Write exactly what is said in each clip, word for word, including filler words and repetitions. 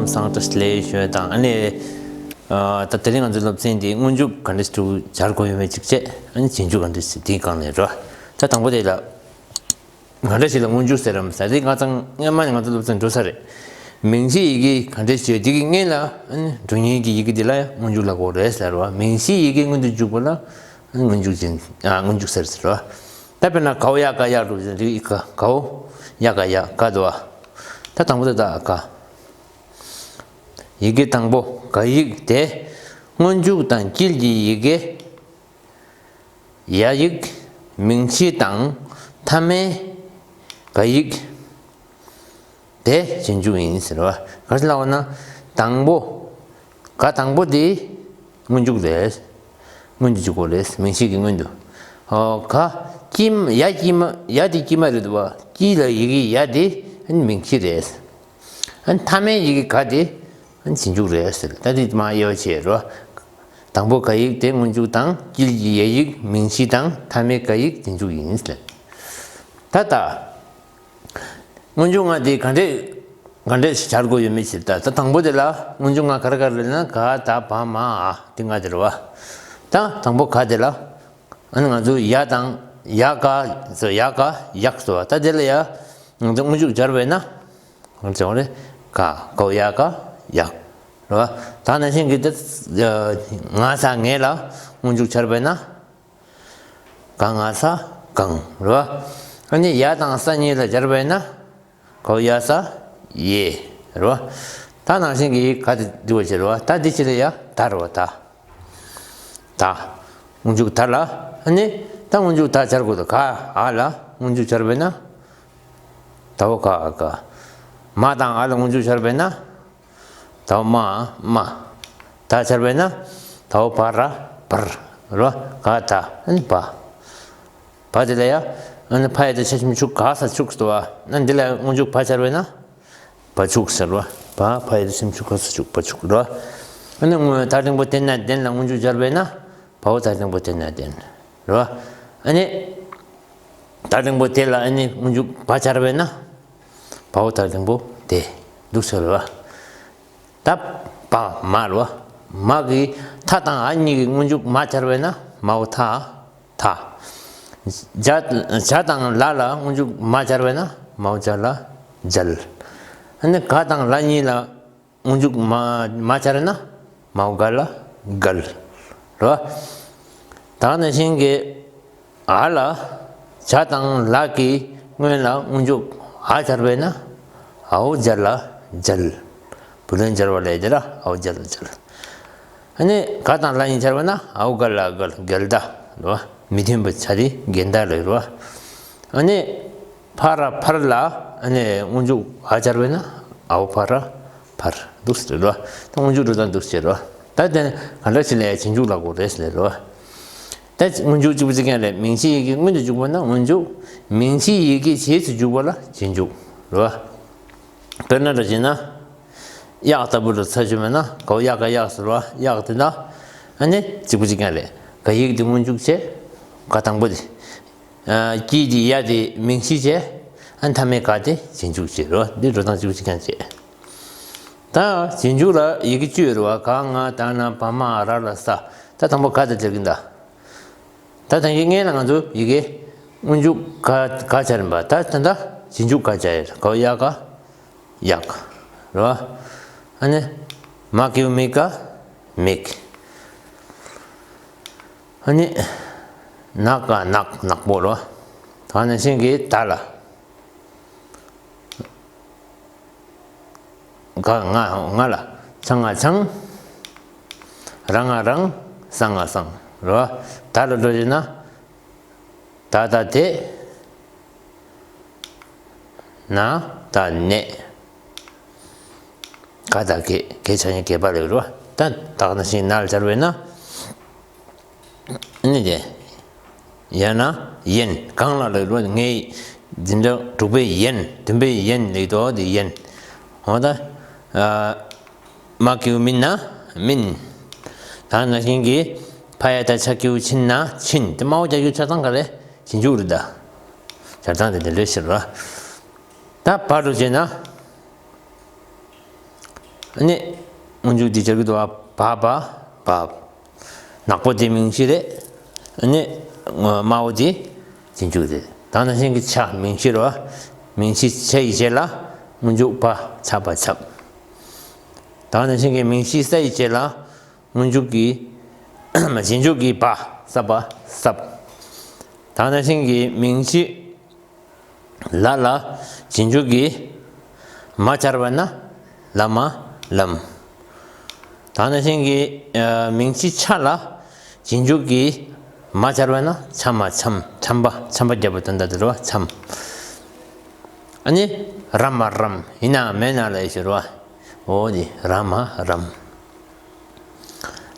སང་བཀྲ་ཤིས་བདེ་ལེགས་ཞུ་དང་། ཨ་ནི་ཨ་ད་དེ་རིང་ང་ཚོའི་སློབ་ཚན་འདི་སྔོན་འཇུག་ག་འདྲ་ཞིག་སྦྱར་དགོས་ཡོད་མེད་ཅིག་བྱས། ཨ་ནི་རྗེས་འཇུག་ག་འདྲ་ཞིག་འདིའི་སྒང་ནས་རོ། ད་དང་པོ་དེ་ལ། ག་འདྲ་ཞིག་ལ་སྔོན་འཇུག་ཟེར་རམ་ཟེར་དེ་ང་ཚང་སྔོན་མ་ནས་ང་ཚོ་སློབ་ཚན་འགྲོ་ས་རེད། མིང་གཞིའི་ཡི་གེ་ག་འདྲ་ཞིག་དེ་གི་སྔོན་ལ་ཨ་ནི་འགྲོ་མཁན་གྱི་ཡི་གེ་འདི་ལ་ཡང་སྔོན་འཇུག་ལབ་དགོས་རེད་ཟེར་བ། མིང་གཞིའི་ཡི་གེ་སྔོན་དུ་འཇུག་པ་ལ་ཨ་ནི་སྔོན་འཇུག་ཅན། ཨ་སྔོན་འཇུག་ཟེར་ཟེར་བ། ད་དཔེར་ན་གའོ་ཡ་ག་ཡག་འགྲོ་ཅན་དེ་གི་ག་གའོ་ཡ་ག་ཡག་ག་འདུག་བ། ད་དང་པོ་དེ་ད་ག་ཡི་གེ་དང་པོ་ག་ཡིག་དེ་སྔོན་འཇུག་དང་དཀྱིལ་གྱི་ཡི་གེ། ཡ་ཡིག་མིང་གཞི་དང་མཐའ་མའི་ག་ཡིག་དེ་རྗེས་འཇུག་ཡིན་ཟེར་བ། ག་རེ་ལབ་ན་དང་པོ་ག་དང་པོ་དེ་སྔོན་འཇུག་རེད། སྔོན་དུ་འཇུག་དགོས་རེད། མིང་གཞི་གི་སྔོན་དུ། ཨོ་ག་དཀྱིལ་མ་ཡ་དཀྱིལ་མ་ཡ་དེ་དཀྱིལ་མ་རེད་འདུག་བ། དཀྱིལ་ལ་ཡི་གེ་ཡ་དེ་མིང་གཞི་རེད། ཨ་མཐའ་མའི་ཡི་གེ་ག་དེ་ཨ་རྗེས་འཇུག་རེད་ཟེར། ད་དེ་མ་དབྱེ་བ་ཕྱེ་རོ། དང་པོ་ག་ཡིག་དེ་སྔོན་འཇུག་དང་། དཀྱིལ་གྱི་ཡ་ཡིག་མིང་གཞི་དང་། མཐའ་མའི་ག་ཡིག་རྗེས་འཇུག་ཡིན་ཟེར། ད་ད་སྔོན་འཇུག་ལྔ་དེ་ག་འདྲས་ག་འདྲས་སྦྱར་དགོས་ཡོད་མེད་ཟེར། ད་ད་དང་པོ་དེ་ལ་སྔོན་འཇུག་ལྔ་ག་རེ་ག་རེ་རེད་ན་ག་ད་བ་མ་འ་དེ་ལྔ་དེ་རེད་བ། ད་དང་པོ་ག་དེ་ལ། ཨ་ནི་ང་ཚོ་ཡ་དང་ཡ་ག་ཟེར། ཡ་ག་ཡག་ཟེར་བ། ད་དེ་ལ་ཡ་ང་ཚོ་སྔོན་འཇུག་སྦྱར་བས་ན་ང་ཚོ་རེད། ག་གའོ་ཡ་ག་ཡག་རེད་བ། ད་ནང་བཞིན་གྱི་དེ་ང་ས་ངས་ལ་སྔོན་འཇུག་སྦྱར་བས་ན་ག་ང་ས་གང་རེད་བ། ཨ་ནི་ཡ་དང་ས་གཉིས་ལ་སྦྱར་བས་ན། གའོ་ཡ་ས་ཡེ་རེད་བ། ད་ནང་བཞིན་གྱི་ག་དེ་འདི་བ་ཞིག་རེད་བ། ད་འདི་ཕྱི་ལ་ཡ་ད་རེད་བ། ད་ད་སྔོན་འཇུག་ད་ལ། ཨ་ནི་ད་སྔོན་འཇུག་ད་སྦྱར་དགོས་འདུག་ག་འ་ལ་སྔོན་འཇུག་སྦྱར་བས་ན་དའོ་ག་འ་ག་མ་དང་འ་ལ་སྔོན་འཇུག་སྦྱར་བས་ན་དའོ་མ་མ། ད་སྦྱར་བས་ན་དའོ་བ་ར་བར་རེད་བ། ག་ད་ཨ་ནི་བ། བ་དེ་ལ་ཡ། ཨ་ནི་ཕ་ཡ་བཏགས་ཕྱ་ཞབས་ཀྱུ་ཕྱུ་ག་ས་ཕྱུགས་སུ་བ། ཨ་ནི་འདི་ལ་སྔོན་འཇུག་བ་སྦྱར་བས་ན། བ་ཕྱུགས་ཟེར་བ། བ་ཕ་ཡ་བཏགས་ཕྱ་ཞབས་ཀྱུ་ག་ས་ཕྱུགས། བ་ཕྱུགས་རེད་བ། ཨ་ནི་སྔོན་ད་འགྲེང་བུ་དེ་ན་དེ་ལ་སྔོན་འཇུག་སྦྱར་བས་ན། བའོ་ད་འགྲེང་བུ་དེ་ན་དེ་རེད་བ། ཨ་ནི་ད་འགྲེང་བུ་དེ་ལ་ཨ་ནི་སྔོན་འཇུག་བ་སྦྱར་བས་ན། བའོ་ད་འགྲེང་བུ་དེ་འདུག་ཟེར་བ། ད་བ་མ་རེད་བ། མ་གི་ཐ་དང་འ་གཉིས་ཀྱི་སྔོན་འཇུག་མ་སྦྱར་བས་ན་མའོ་ཐ། ཐ། ཇ་ཇ་དང་ལ་ལ་སྔོན་འཇུག་མ་སྦྱར་བས་ན་མའོ་ཇ་ལ་ཇལ། ཨ་ནི་ག་དང་ལ་གཉིས་ལ་སྔོན་འཇུག་མ་མ་སྦྱར་ན་མའོ་ག་ལ་གལ། རེད་བ། ད་ནང་བཞིན་གྱི་འ་ལ་ཇ་དང་ལ་གི་སྔོན་ལ་སྔོན་འཇུག་འ་སྦྱར་བས་ན་འའོ་ཇ་ལ་ཇལ། བུ་ལོན་སྦྱར་བ་ལས་དེ་ལ་འའོ་ཇ་ལ་ཇལ། ཨ་ནི་ག་དང་ལ་གཉིས་སྦྱར་བས་ན་འའོ་ག་ལ་གལ། གལ་ད་རེད་བ། མི་མཐུན་པ་ཆ་དེ་གལ་ད་ལ་རེད་བ། ཨ་ནི་ཕ་ར་ཕར་ལ་ཨ་ནི་སྔོན་འཇུག་འ་སྦྱར་བས་ན་འའོ་ཕ་ར་ཕར། འདུག་ཟེར་རོ། ད་སྔོན་འཇུག་འགྲོ་སྟངས་འདུག་ཟེར་རོ། ད་དེ་ག་འདྲ་ཞིག་ལ་ཡ་རྗེས་འཇུག་ལབ་དགོས་རེད་ཟེར་རོ། ད་སྔོན་འཇུག་གཅིག་པ་གཅིག་རྐྱང་རེད། མིང་གཞིའི་ཡི་གེ་སྔོན་དུ་འཇུག་པ་ན་སྔོན་འཇུག་མིང་གཞིའི་ཡི་གེ་རྗེས་སུ་འཇུག་པ་ལ་རྗེས་འཇུག་རེད་བ། དཔེར་ན་འདྲ་བྱས་ན། གཡག་ལྟ་བུ་ལ་ཚ་ཞུ་མེད་ན་གའོ་གཡག་ག་གཡག་ཟེར་བ། གཡག་དེ་འདྲ། ཨ་ནི་གཅིག་པ་གཅིག་རྐྱང་རེད། ག་ཡིག་དེ་སྔོན་འཇུག་བྱས། ག་དང་པོ་དེ། ཨ་དཀྱིལ་གྱི་ཡ་དེ་མིང་གཞི་བྱས། ཨ་མཐའ་མའི་ག་དེ་རྗེས་འཇུག་བྱས་རེད་བ། འདི་འགྲོ་སྟངས་གཅིག་པ་གཅིག་རྐྱང་བྱས། ད་རྗེས་འཇུག་ལ་ཡི་གེ་བཅུ་ཡོད་རེད་བ། ག་ང་ད་ན་བ་མ་ར་ལ་ས། ད་དང་པོ་ག་དེ་སྦྱར་གྱི་འདུག་ད་ཐེངས་ཀྱི་སྔོན་ལ་ང་ཚོ་ཡི་གེ་སྔོན་འཇུག་ག་ག་སྦྱར་ཡིན་པ། ད་ད་ད་རྗེས་འཇུག་ག་སྦྱར་ཡོད། གའོ་གཡག་ག་གཡག་རེད་བ། ཨ་ནི་མ་གི་གུ་མི་ག་མིག་ཨ་ནི་ན་ག་ནག་ནག་པོ་རེད་བ། ད་ནང་བཞིན་གྱི་ད་ལ། ག་ང་ང་ལ། ཆ་ང་ཆང་། ར་ང་རང་། ས་ང་སང་། རེད་བ། ད་ལ་འགྲོ་བྱས་ན། ད་ད་དེ། ན་ད་ནས། ག་ད་གེ་གེ་ཆ་ཉི་གེ་བ་ལས་རེད་བ། ད་ད་ནང་བཞིན་ན་ལ་སྦྱར་བས་ན། ཨ་ནི་དེ། ཡ་ན་ཡན། གང་ལ་ལ་རོ། ངའི་འཛིན་གྲྭ་དྲུག་པའི་ཡན། བདུན་པའི་ཡན་ལེགས་དོ་དེ་ཡན། འོ་ད། ཨ་མ་གི་གུ་མི་ན་མིན། ད་ནང་བཞིན་གྱི་ཕ་ཡ་བཏགས་ཕྱ་གི་གུ་ཕྱི་ན་ཕྱིན། དེ་མའོ་ག་གི་གུ་སྦྱར་སྟངས་ག་རེ། རྗེས་འཇུག་རེད་ད། སྦྱར་སྟངས་དེ་དེ་འདྲ་ཞིག་རེད། ད་བ་འགྲོ་བྱས་ན། ཨ་ནི་སྔོན་འཇུག་འདི་སྦྱར་གྱི་འདུག་བ། བ་བ་བ། ནག་པོ་དེ་མིང་གཞི་རེད། ཨ་ནི་དམར་པོ་དེ་རྗེས་འཇུག་རེད། ད་ནང་བཞིན་གྱི་ཆ་མིང་གཞི་རེད་བ། མིང་གཞི་ཆ་ཡི་རྗེས་ལ་སྔོན་འཇུག་བ་ཆ་བ་ཆབ། ད་ནང་བཞིན་གྱི་མིང་གཞི་ས་ཡི་རྗེས་ལ་སྔོན་འཇུག་གི་རྗེས་འཇུག་གི་བ་ས་བ་སབ། ད་ནང་བཞིན་གྱི་མིང་གཞི་ལ་ལ་རྗེས་འཇུག་གི་མ་སྦྱར་བ་ན་ལ་མ་ལམ། ད་ནང་བཞིན་གྱི་ཨ་མིང་གཞི་ཆ་ལ་རྗེས་འཇུག་གི་མ་སྦྱར་བ་ན་ཆ་མ་ཆམ། ཆམ་པ། ཆམ་པ་བརྒྱབ་པ་དོན་དག་དེ་རེད་བ། ཆམ། ཨ་ནི་ར་མ་རམ། ཡིན་ནའང་མེད་ན་ལ་ཡི་ཞུ་རེད་བ། འོ་དེ་ར་མ་རམ།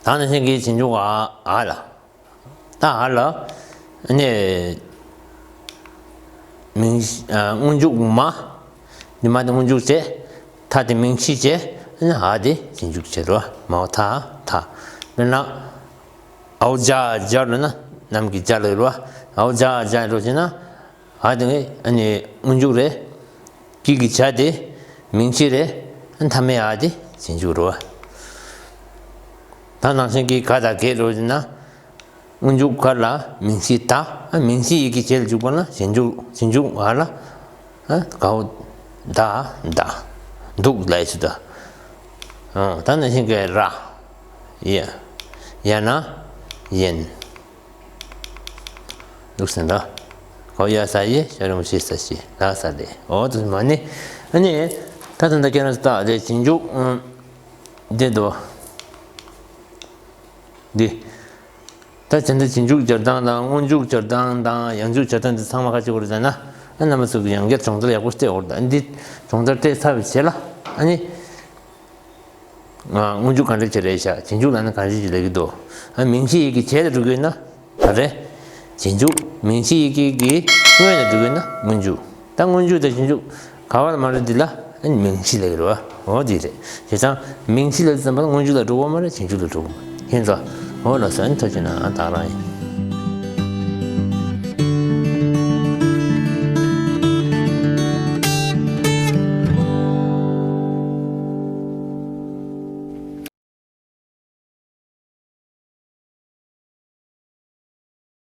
ད་ནང་བཞིན་གྱི་རྗེས་འཇུག་ཨ་ཨ་ལ། ད་ཨ་ལ་ནི་མིང་ཨ་སྔོན་འཇུག་མ། འདི་མ་དེ་སྔོན་འཇུག་བྱས། ཐ་དེ་མིང་གཞི་བྱས། ཨ་ནི་ཨ་དེ་རྗེས་འཇུག་བྱས་རོ། མའོ་ཐ་ཐ། དཔེར་ན་ཨའོ་ཇ་ཇ་ལ་ན་ནམ་གྱི་ཇ་ལ་རོ། ཨའོ་ཇ་ཇ་རོ་བྱས་ན་ཨ་དེ་ཨ་ནི་སྔོན་འཇུག་རེད། གི་གི་ཇ་དེ་མིང་གཞི་རེད། ཨ་མཐའ་མའི་ཨ་དེ་རྗེས་འཇུག་རོ། ད་ནང་བཞིན་གྱི་ག་དང་གེ་རོ་བྱས་ན། སྔོན་འཇུག་ག་ལ་མིང་གཞི་ད། ཨ་མིང་གཞི་ཡི་གེ་བྱས་ལ་འཇུག་པ་ན་རྗེས་འཇུག་རྗེས་འཇུག་ཨ་ལ། ཨ་གའོ་ད་ད། འདུག་ལ་ཡི་སུ་ད། ཨ་ད་ནང་བཞིན་གྱི་ར། ཡ། ཡ་ན་ཡན། འདུག་ཟེར་ད། གའོ་ཡ་ས་ཡི་ཤ་རུ་མ་ཤི་ས་ཤི་ལ་ས་ལེ། འོ་དུ་མ་ནི། ཨ་ནི་ད་ད་ད་ཁྱེད་རང་ད་རྗེས་འཇུག་འདི་འདུག་འདི། ད་དེ་འདྲ་རྗེས་འཇུག་སྦྱར་སྟངས་དང་སྔོན་འཇུག་སྦྱར་སྟངས་དང་ཡང་འཇུག་སྦྱར་སྟངས་འདི་ཚང་མ་ག་ཅིག་གོ་རེད་ཟེར་ན། ཨ་རྣམ་པ་ཚོ་གི་ཡང་བསྐྱར་སྦྱོང་བརྡར་ཡག་པོ་བལྟས་འོར་ད་འདི་སྦྱོང་བརྡར་བལྟས་ཚར་བའི་རྗེས་ལ་ཨ་ནི། སྔོན་འཇུག་ག་འདྲ་བྱེད་རེད་ཤག་རྗེས་འཇུག་ལ་ནི་ག་འདྲ་བྱེད་ལབ་ཀྱི་འདུག་ཨ་མིང་གཞི་ཡི་གེ་བྱས་ལ་འགྲོ་གི་ཡོད་ན་ག་རེ། རྗེས་འཇུག་མིང་གཞི་ཡི་གེ་གི་སྔོན་ལ་འགྲོ་གི་ཡོད་ན་སྔོན་འཇུག་ད་སྔོན་འཇུག་དང་རྗེས་འཇུག་ག་བ་ལ་མ་རེད། འདི་ལ་ཨ་ནི་མིང་གཞི་ལབ་ཀྱི་རེད་བ། འོ་དེ་རེད། བྱས་ཙང་མིང་གཞི་ལ་བརྩམས་པ་ན་སྔོན་འཇུག་ལ་འགྲོ་གི་མ་རེད། རྗེས་འཇུག་ལ་འགྲོ་གི་མ་རེད། ཁྱེད་ཚོ་འོ་ལ་སོན་ཐོ་ཆེ་ན་ཨ་དག་རང་ཡིན།